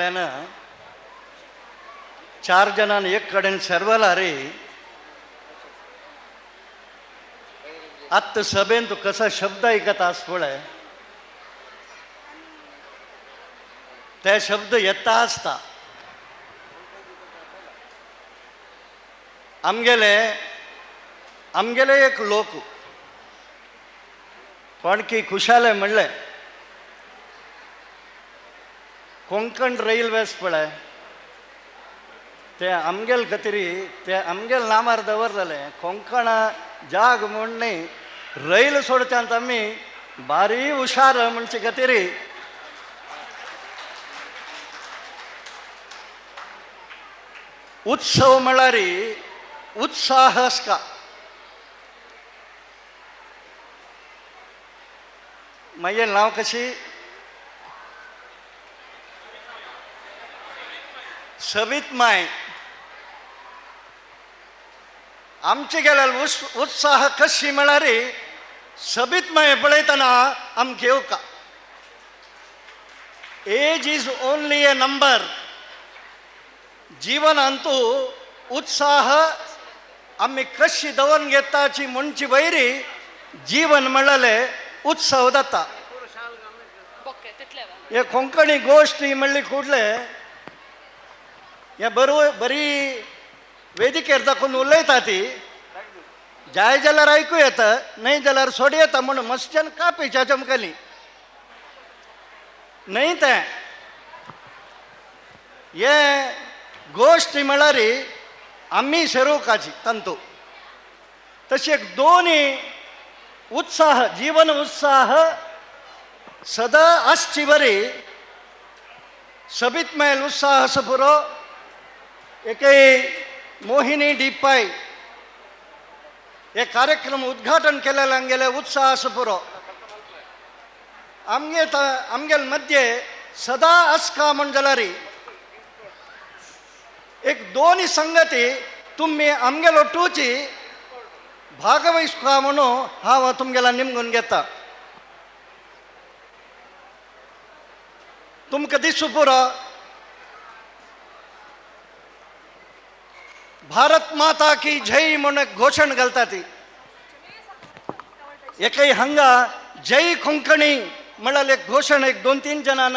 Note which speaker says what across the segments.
Speaker 1: कडल्यान चार जाणां एक कडेन सर्वला रे आत्तां सभेन तूं कसो शब्द आयकता आस पळय ते शब्द येता आसता. आमगेले आमगेले एक लोक कोणकी खुशाले म्हणलें कोंकण रेल्वेज पळय ते आमगेल खातीर ते आमगेल नामार दवरलेले कोंकणा जाग म्हूण न्ही रैल सोडच्यांत आमी बारी हुशार म्हणचे खातीर उत्सव म्हळ्यार उत्साह आसता. मागीर नांव कशी सवीत माय आमचे गेल्यार उत्साह कशी म्हळ्यार सबीत माय पळयतना आमकां येवका. Age is only a number. जिवनांतू उत्साह आमी कशी दवरून घेताची म्हणची वैरी जीवन म्हणलें उत्सव जाता. हे कोंकणी गोश्टी म्हणली कुडले हे बरो बरी वेदिकेर दाखोवन उलयता ती जाय जाल्यार आयकूं येता न्हय जाल्यार सोड येता म्हणून मस्त्यान कापीच्या चमकली न्हय तें हे गोश्टी म्हळ्यार आमी शेरोवकाची तांतू तशी एक दोनी उत्साह जीवन उत्साह सदा आसची बरी सबीत मेल उत्साह आसा पुरो. एकय मोहिनी डिपाय हे कार्यक्रम उद्घाटन केलेले आमगेले उत्साह आसा पुरो. आमगे आमगेल मध्य सदा आसका म्हण जाल्यार एक दोनी संगती तुमी आमगेलो टूची भागवहिसका म्हणून हांव तुमगेला निमगून घेता. तुमकां दिसू पुरो भारत माता की जय म्हूण एक घोशण घालता ती एकय हांगा जय कोंकणी म्हळ्यार एक घोशण एक दोन तीन जाणां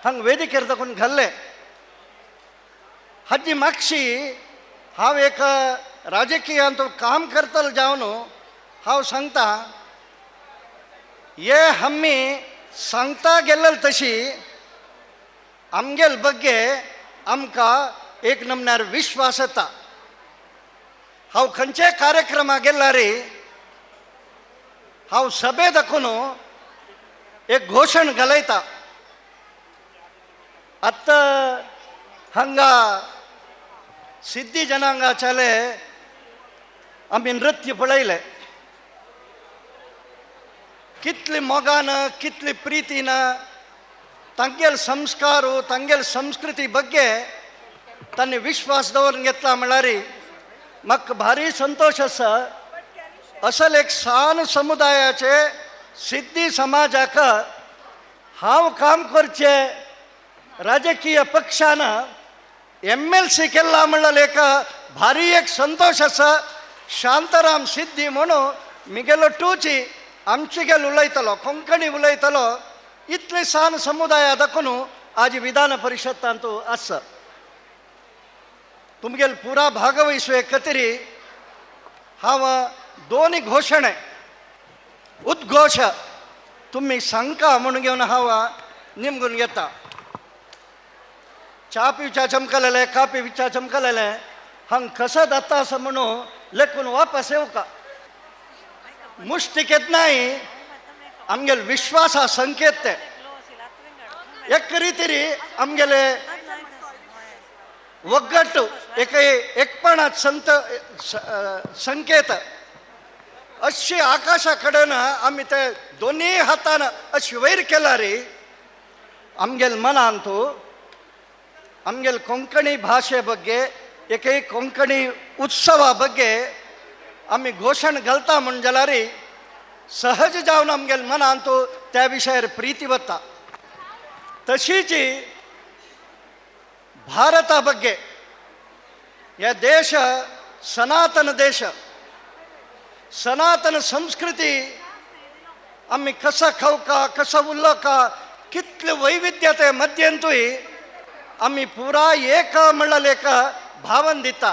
Speaker 1: हांगा वेदिकेर दाखोवन घाल्ले. हाजी मागशी हांव एक राजकीयांत काम करतलो जावन हांव सांगता हे आमी सांगता गेल्ले तशी आमगेल बग्गे आमकां एक नमन्यार विश्वास येता. हांव खंयचे कार्यक्रमा गेल्यार हांव सभे दाखोवन एक घोशण घालयता. आतां हांगा सिद्धी जनांगाच्याले आमी नृत्य पळयलें कितली मोगान कितली प्रितीन तांगेल संस्कार तांगेल संस्कृती ಬಗ್ಗೆ तांणी विश्वास दवरून घेतला म्हळ्यार म्हाका भारी संतोश आसा. असल एक सान समुदायाचे सिद्धी समाजाक हांव काम करचे राजकीय पक्षान MLC केला म्हणल्यार एक भारी एक संतोश आसा. शांताराम सिद्धी म्हणून मिगेलो टूची आमचे गेल उलयतलो कोंकणी उलयतलो इतले सान समुदाया दाखोवन आज विधान परिशद तांतू आसा. तुमगेल पुरा भागवहिसवे खातीर हांव दोनी घोशणे उद्घोश तुमी सांगका म्हणून घेवन हांव निमगून घेता. च्या पिवच्या चमकलेले कापी पिवच्या चमकलेले हांग कसो जाता असो म्हणून लेखून वापस येवका मुश्टिकेत नाही आमगेल विश्वासा संकेत ते एक रितीरी आमगेले ಒಗ್ಗಟ್ಟು ಏಕ एकपणा संत संकेत अशी आकाशा कडेन आमी ते दोनी हातान अशी वयर केला रे आमगेल मनान तूं आमगेल कोंकणी भाशे ಬಗ್ಗೆ ಏಕೆ कोंकणी उत्सवा ಬಗ್ಗೆ आमी घोशण घालता म्हण जाल्यार सहज जावन आमगेल मनान तूं त्या विशयार प्रिती वता. तशीच भारता ಬಗ್ಗೆ, या देश सनातन देश, सनातन संस्कृती आमी कसा खावका कसा उल्लोका कितले वैविध्यते मध्यंतूय आमी पुरा एक म्हणलें एक भावन दिता.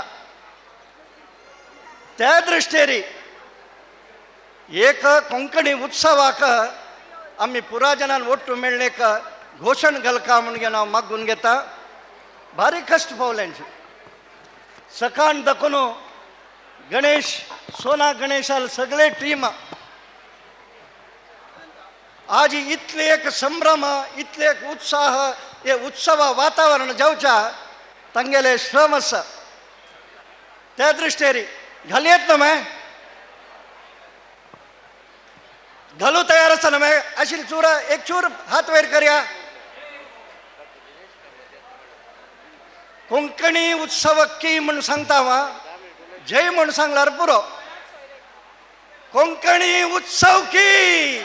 Speaker 1: त्या दृश्टेरी एक कोंकणी उत्सवाक आमी पुरा जनान ಒಟ್ಟು मेळ्ळेक घोशण घालका म्हणून हांव मागून घेता. भारी कश्ट पावल्यांचे सकाळ दखून गणेश सोना गणेशाल सगळे टीम आज इतले एक संभ्रम इतले एक उत्साह हे उत्सव वातावरण जावच्या तांगेले श्रम आसा. त्या दृश्टेरी घालयेत ना मॅ घालू तयार आसा ना मॅ अशी चूर एक चूर हात वयर करया. कोंकणी उत्सव की म्हूण सांगता हांव, जय म्हूण सांगल्यार पुरो. कोंकणी उत्सव की,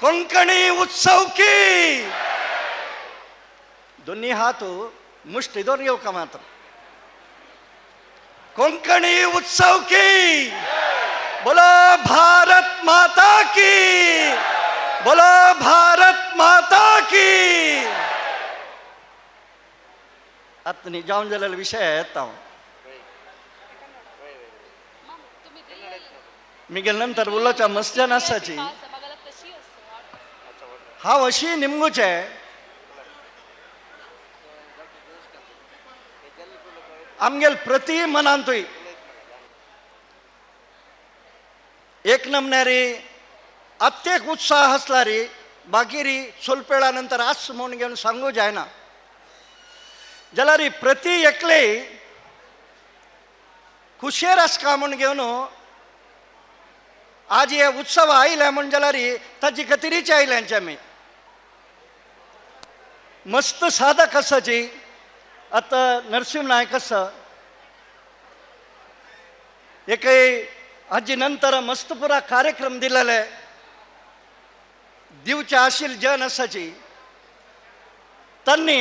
Speaker 1: कोंकणी उत्सव की. दोन्ही हात मुष्टी दवर घेवका मात्र. कोंकणी उत्सव की, बोलो भारत माता की, बोलो भारत माता की. आतां न्ही जावन जाल्ले विशय येता हांव मिगेल नंतर उलोवच्या मस्त्यान आसाची हांव अशी निमगुचे आमगेल प्रति मनांतूय एक नमन्यारी अत्येक उत्साह आसलारी मागीर ಸ್ವಲ್ಪ ವೇಳ ನಂತರ आस म्हूण घेवन सांगू जायना जाल्यार प्रति एकले खुशेर आसका म्हूण घेवन आज हे उत्सव आयले म्हूण जाल्यार ताजी खातीरीच आयल्यांचे आमी मस्त साधक आसाची. आतां नरसिंह नायक आसा एकय हाजी नंतर मस्त पुरा कार्यक्रम दिलेले दिवचे आशिल जन आसाची तांणी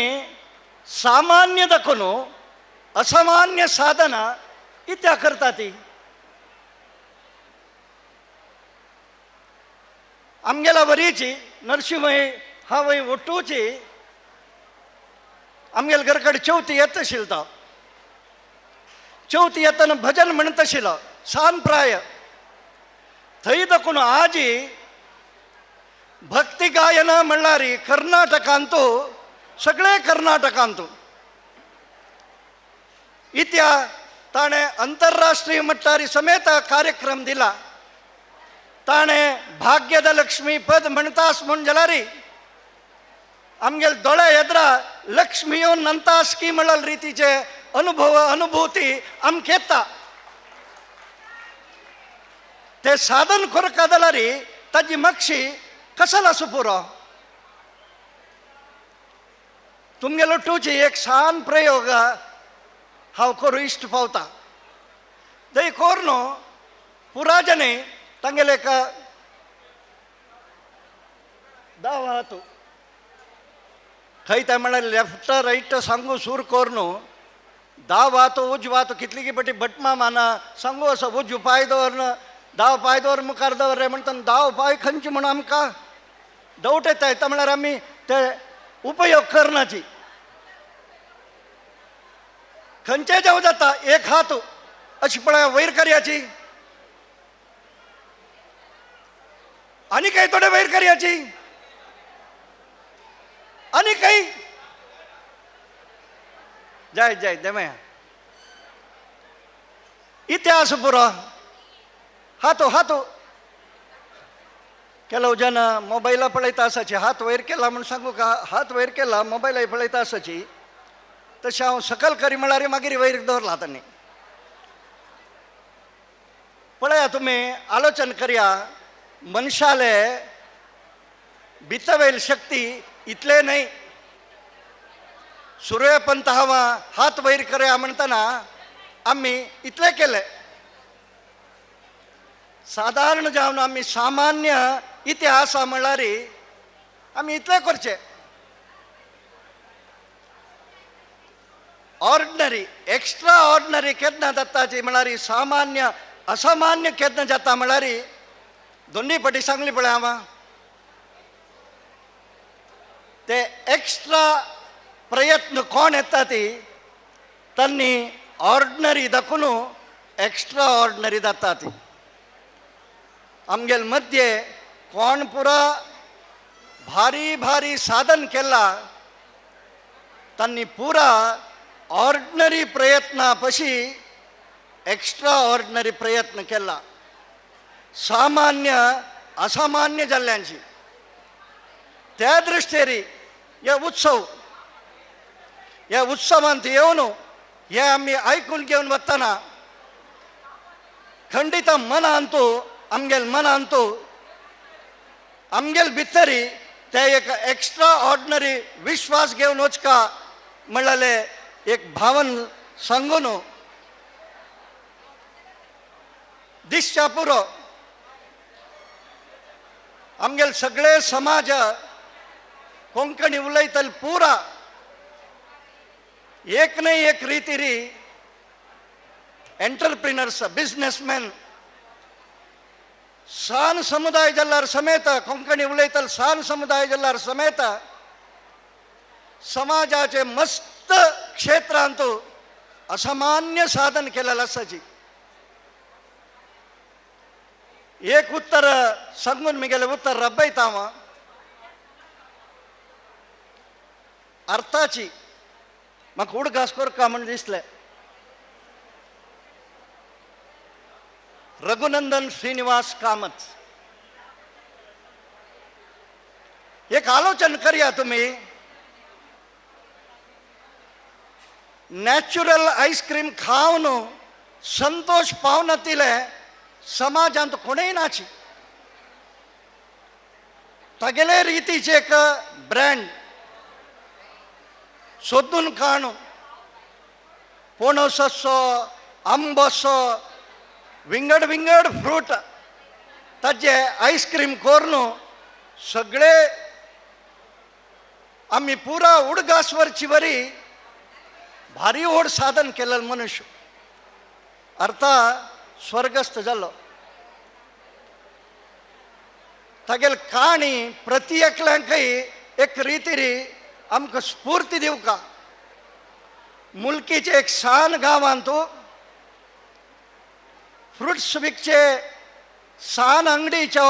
Speaker 1: सामान्य दाखोवन असामान्य साधना इत्या करता ती. आमगेल्या वरीची नरसिंह हांव ಒಟ್ಟೂಚಿ आमगेल घरकडे चवथी येत आशिल्लो तो चवथी येतना भजन म्हणत आशिल्लो सान प्राय थंय दाखोवन आजी भक्ती गायन म्हणल्यार कर्नाटकांतू सगळे कर्नाटकांतू इत्या ताणें अंतरराष्ट्रीय मट्टारी समेत कार्यक्रम दिला. ताणें भाग्यद लक्ष्मी पद म्हणतास म्हूण जाल्यार आमगेल दोळे येद्रा लक्ष्मी येवन नंतास की म्हणल रितीचे अनुभव अनुभूती आमकां येता. ते साधन करका जाल्यार ताजी मागशी कसल आसूं पुरो. तुमगेलो टूची एक सान प्रयोग हांव करूं इश्ट पावता. दही कोर न्हू पुराजने तांगेले एक दाव हात खंय ते म्हळ्यार लेफ्ट रायट सांगू सूर कोर न्हू दाव हात उजव हात कितली पटी बटमा माना सांगू असो उजव पांय दवर दाव पांय दवर मुखार दवर रे म्हणटा दाव पांय खंयचे म्हूण आमकां डावट येता. येता म्हळ्यार आमी ते उपयोग करनाची खंयचे जावं जाता एक हात अशी पळय वयर करयाची आनी काय थोडे वयर करयाची आनी काही जाय जाय देमया इतिहास पुरो हातो हातो ಕೆಲವು ಜನ ಮೊಬೈಲ पळयता आसाची हात वयर केला म्हूण सांगू का हात वयर केला मोबायलाय पळयता आसाची तशें हांव सकल करी म्हळ्यार मागीर वयर दवरला तांणी. पळया तुमी आलोचन करया मनशाले भितवेल शक्ती इतले न्हय. सुर्यपंत हांव हात वयर करया म्हणटना आमी इतले केले. सादारण जावन आमी सामान्य इतिहासा म्हणल्यार आमी इतले करचे. ऑर्डिनरी एक्स्ट्रा ऑर्डिनरी केन्ना जाताची म्हळ्यार सामान्य असामान्य केन्ना जाता म्हळ्यार दोन्ही पटी सांगली पळय हांव ते एक्स्ट्रा प्रयत्न कोण येता ती तांणी ऑर्डिनरी दाखोवन एक्स्ट्रा ऑर्डिनरी जाता ती. आमगेल मध्य कोण पुरा भारी भारी साधन केला तांणी पुरा ऑर्डिनरी प्रयत्ना पशी एक्स्ट्रा ऑर्डिनरी प्रयत्न केला. सामान्य असामान्य जाल्ल्यांची त्या दृष्टेरी हे उत्सव ह्या उत्सवांत येवन हे आमी आयकून घेवन वतना खंडित मनांतू आमगेल मनांतू आमगेल भितरी ते एक एक्स्ट्रा ऑर्डिनरी विश्वास घेवन वचका म्हणलेले एक भावन सांगून दिसच्या पुरो आमगेल सगळे समाज कोंकणी उलयतले पुरा एक न्हय एक रितीरी एंटरप्रिनर्स बिजनेसमॅन सान समुदाय जल्लार समेत कोंकणी उलयतले सान समुदाय जल्लार समेत समाजाचे मस्त क्षेत्रांत असामान्य साधन केलेलं आसाची. एक उत्तर सांगून मिगेलें उत्तर रब्बयता हांव अर्थाची म्हाका उडगास करका म्हण दिसलें. रघुनंदन श्रीनिवास कामत एक आलोचन करया तुमी. नॅचरल आयस्क्रीम खावन संतोष पावनातिले समाजांत कोणूय नाची. तागेले रितीचे एक ब्रँड सोदून काणू पणस असो आंबो असो विंगड विंगड फ्रूट ताजे आयस्क्रीम करून सगळे आमी पुरा उडगास वरची वरी भारी व्हड साधन केलेलो मनुष्य अर्था स्वर्गस्थ जालो. तागेली काणी प्रति एकल्यांकय एक रितीरी आमकां स्फूर्ती दिवका. मुलकीचे एक सान गांवांत फ्रुट्स विकचे सान अंगडीचो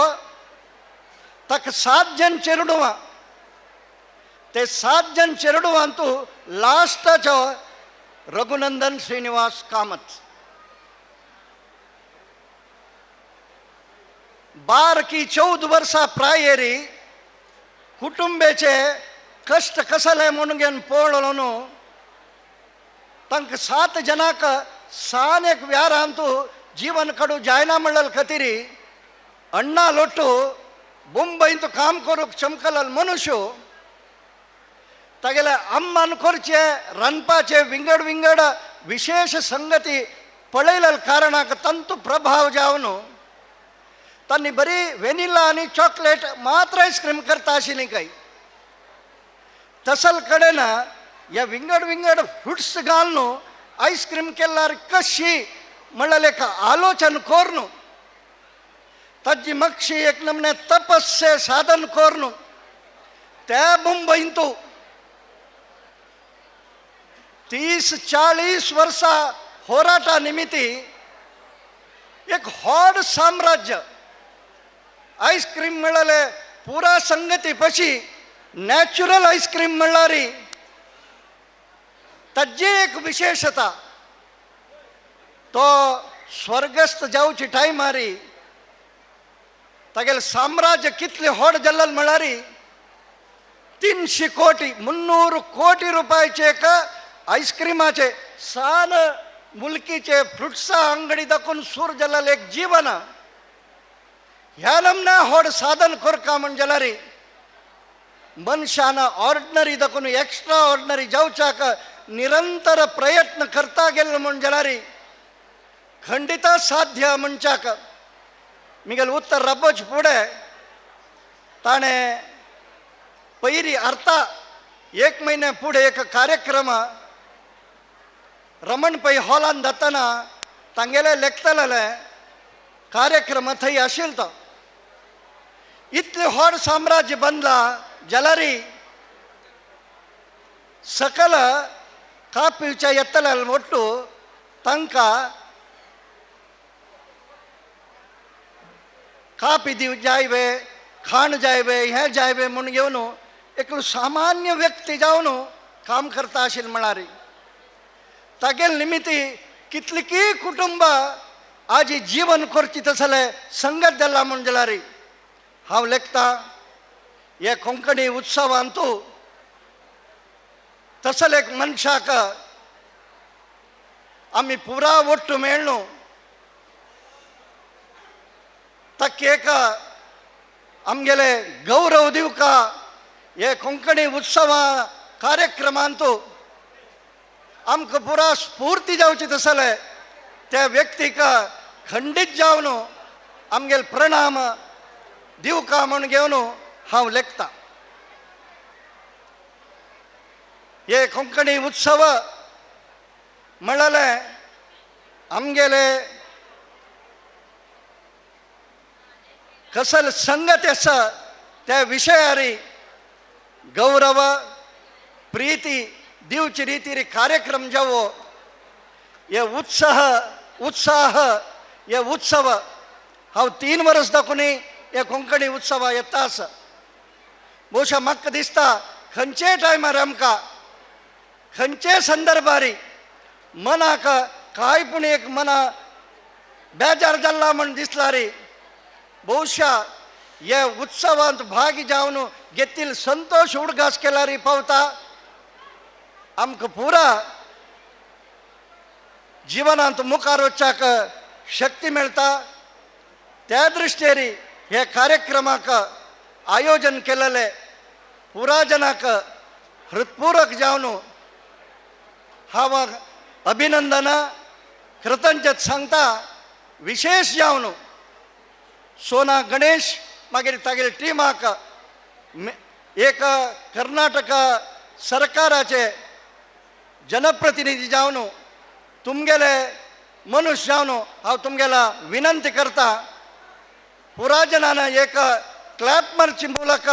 Speaker 1: ताका 7 जण चेरडुवां ते 7 जण चेरडुवांतू लास्टाचो रघुनंदन श्रीनिवास कामत. 12 की 14 वर्सां प्रायेरी कुटुंबेचे कश्ट कसले म्हणून घेवन पळोवलो न्हू तांकां 7 जणांक सान एक व्यारांत जीवन काडूं जायना म्हणलेले खातीर अण्णा लोटू मुंबयंत काम करूंक चमकलेलो मनुष्य तागेले अम्मान करचे रांदपाचे विंगड विंगड विशेष संगती पळयलेल्या कारणाक तंतू प्रभाव जावन तांणी बरी वेनिला आनी चॉकलेट मात्र आयस्क्रीम करता आशिल्ली काय तसल कडेन ह्या विंगड विंगड फ्रुट्स घालून आयस्क्रीम केल्यार कशी म्हणलें एक आलोचन करून ताजी मक्षी एक नमने तपस्ये साधन करून त्या मुंबयंत 30-40 वर्सां होराटा निमित्ती एक व्हड साम्राज्य आयस्क्रीम म्हणलें पुरा संगती पशी नॅचरल आयस्क्रीम म्हणल्यार ताजी एक विशेषता तो स्वर्गस्थ जावची टायमारी तागेलें साम्राज्य कितलें व्हड जाल्लें म्हणल्यार 300 कोटी 300 कोटी रुपयाचे एक आयस्क्रिमाचे सान मुलकीचे फ्रुट्सा अंगडी दाखोवन सूर जाल्लें एक जीवन ह्या नमना व्हड साधन करका म्हण जाल्यार मनशान ऑर्डिनरी दाखोवन एक्स्ट्रा ऑर्डिनरी जावच्याक निरंतर प्रयत्न करता गेल्लो म्हण जाल्यार खंडित साध्य म्हणच्याक मिगेल उत्तर रब्बोच फुडें ताणें पयरी अर्था 1 म्हयन्या फुडें एक कार्यक्रम रमण पै हॉलान जातना तांगेले लेखतले कार्यक्रम थंय आशिल्लो तो. इतलें व्हड साम्राज्य बांदला जाल्यार सकल कापिवच्या येतल्या ಒಟ್ಟು तांकां कापी दिव जायवे खाण जायवे हें जायवे म्हूण घेवन एकलो सामान्य व्यक्ती जावन काम करता आशिल्लें म्हळ्यार तागेले निमित्ती कितलीं कुटुंबां आज जीवन करची तसलें संगत जाला म्हूण जाल्यार हांव लेखता हे कोंकणी उत्सवांतू तसले एक मनशाक आमी पुरा ಒಟ್ಟು मेळ्ळो तक्केक आमगेले गौरव दिवका हे कोंकणी उत्सव कार्यक्रमांतू आमकां पुरा स्फूर्ती जावची तसले त्या व्यक्तीक खंडीत जावन आमगेले प्रणाम दिवका म्हूण घेवन हांव लेखता. हे कोंकणी उत्सव म्हणले आमगेले कसल संगत आसा त्या विशयारी गौरव प्रीती दिवची रितीरी कार्यक्रम जावो हे उत्साह उत्साह हे उत्सव हांव 3 वर्स दाखोवनी हे कोंकणी उत्सव येता आसा. बहुशा म्हाका दिसता खंयचे टायमार आमकां खंयचे संदर्भारी मनाक काय पूण एक मना बेजार जाला म्हूण दिसला रे बहुशा हे उत्सवांत भाग जावन घेतिल्लो संतोश उडगास केल्यार पावता. आमकां पुरा जिवनांत मुखार वचपाक शक्ती मेळटा. त्या दृश्टेन हे कार्यक्रमाक आयोजन केलेले पुरा जनाक हृत्पूर्वक जावन हांव अभिनंदन कृतज्ञत सांगता. विशेष जावन सोना गणेश मागीर तागेले टिमाक एक कर्नाटक सरकाराचे जनप्रतिनिधी जावन तुमगेले मनुष्य जावन हांव तुमगेला विनंती करता पुरा जनान एक क्लॅप मारची ಮೂಲಕ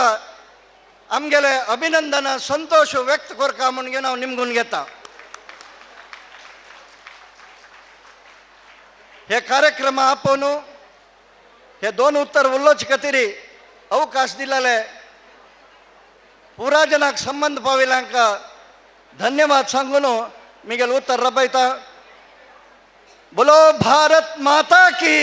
Speaker 1: आमगेले अभिनंदन संतोष व्यक्त करका म्हूण हांव निमगून घेता. हे कार्यक्रम आपोवन हे 2 उत्तर उलोवचे खातीर अवकाश दिलेले पुरा जनाक संबंद पाविल्यांक धन्यवाद सांगून मिगेल उत्तर रबयता. बोलो भारत माता की.